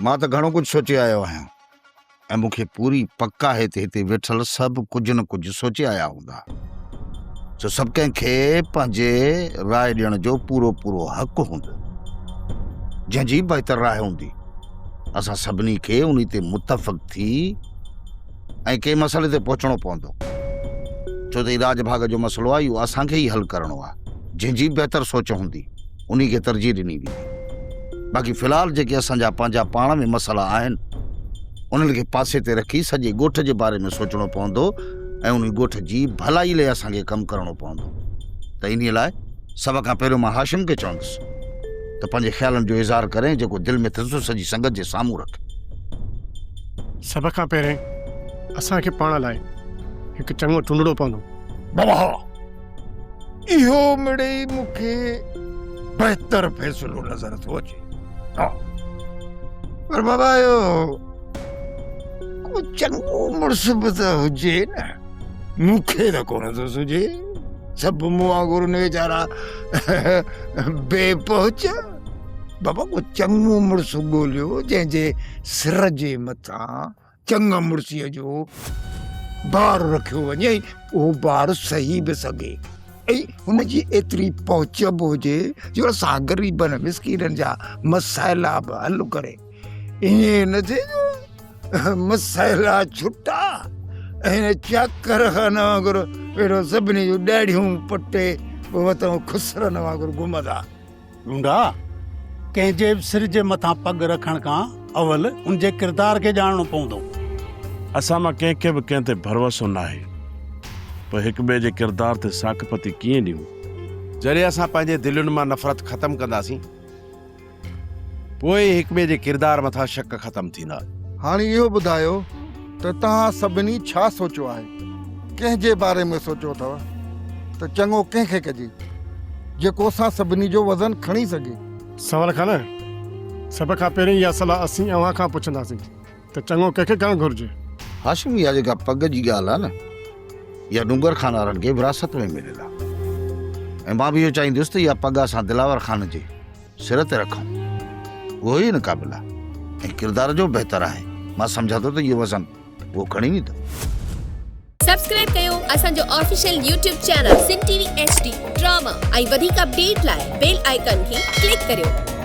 مان ته گهڻو ڪجهه سوچي آيو آهيان ۽ مون کي پوري پڪ آهي ته هتي ويٺل سڀ ڪجهه نه ڪجهه سوچي آيا هوندا. سو سڀ ڪنهن کي پنهنجي راء ڏيڻ جو پورو پورو حق هوندو. جنهن جي بهتر راء هوندي، اسان سڀني کي انهي تي متفق ٿي ۽ ڪنهن مسئلي تي پهچڻو پوندو. ڇو ته هي راڄ ڀاڳ جو مسئلو آهي، اهو اسان کي ئي حل ڪرڻو آهي. جنهن جي بهتر سوچ هوندي. انهي کي ترجيح ڏني ويندي. باقي في الحال جيڪي اسان جا پنهنجا پاڻ ۾ مسئلا آهن، انهن کي پاسي تي رکي سڄي ڳوٺ جي باري ۾ سوچڻو پوندو ۽ انهي ڳوٺ جي ڀلائي لئي اسان کي ڪم ڪرڻو پوندو ته انهي لاء سڀ کان پهريون مان هاشم کي چوندس ته پنهنجي خيالن جو اظهار ڪري ۽ جيڪو دل ۾ اٿس سو سڄي سنگت جي سامهون رکي. سڀ کان پهرين اسان کي پاڻ لاء هڪ چڱو چونڊڻو پوندو. بابا ها! اهو مڙئي مون کي بهتر فيصلو نظر ٿو اچي. ها پر بابا اهو ڪو چڱو مڙس به ته هجي نه. مون کي ته ڪونه ٿو سجهي. سڀ مون وانگر نه ويچارا بي پهچ. بابا ڪو چڱو مڙس ڳوليو جنهن جي سر جي مٿان چڱ مڙسيء جو بار رکيو وڃي ۽ اهو بار سهي به سگهي ۽ هن جي ايتري پهچ به هجي جو اسان غريبن مسڪينن جا مسئلا به حل ڪري. ائين نه ٿئي جو مسئلا ڇٽا ۽ هن چاڪر خان وانگر اهڙو سڀني جون ڏاڙهيون پٽي پوء وتئون خسرن وانگر گهمندا. ڍونڍا، ڪنهن جي به سر جي مٿان پڳ رکڻ کان اول ان جي ڪردار کي ڄاڻڻو پوندو. اسان مان ڪنهن کي به ڪنهن تي ڀروسو ناهي، پوء هڪ ٻئي جي ڪردار تي ساک پتي ڪيئن ڏيون؟ جڏهن اسان پنهنجي دلين مان نفرت ختم ڪنداسين، پوء ئي هڪ ٻئي جي ڪردار مٿان شڪ ختم ٿيندا. هاڻي اهو ٻڌايو ته توهان سڀني ڇا سوچيو آهي؟ ڪنهن جي باري ۾ سوچيو اٿو ته چڱو ڪنهن کي ڪجي، جيڪو اسان سڀني جو وزن کڻي سگهي؟ سوال خان، سڀ کان پهرين اها صلاح اسين اوهان کان پڇنداسين ته چڱو ڪنهن کي ڪرڻ گهرجي؟ هاشم، اها جيڪا پڳ جي ڳالهه آهي نه، اها ڏونگر خان وارن کي وراثت ۾ مليل آهي ۽ مان به اهو چاهيندس ته اها پڳ اسان دلاور خان جي سر تي رکون. اهو ئي ان قابل آهي ۽ ڪردار جو به بهتر آهي. مان سمجهان ٿو ته اهو وزن اهو کڻي ويندو. سبسڪرائب ڪيو اسان جو official YouTube channel Sindh T V H D drama ۽ وڌيڪ اپڊيٽ لاء بيل آئيڪان کي ڪلڪ ڪريو.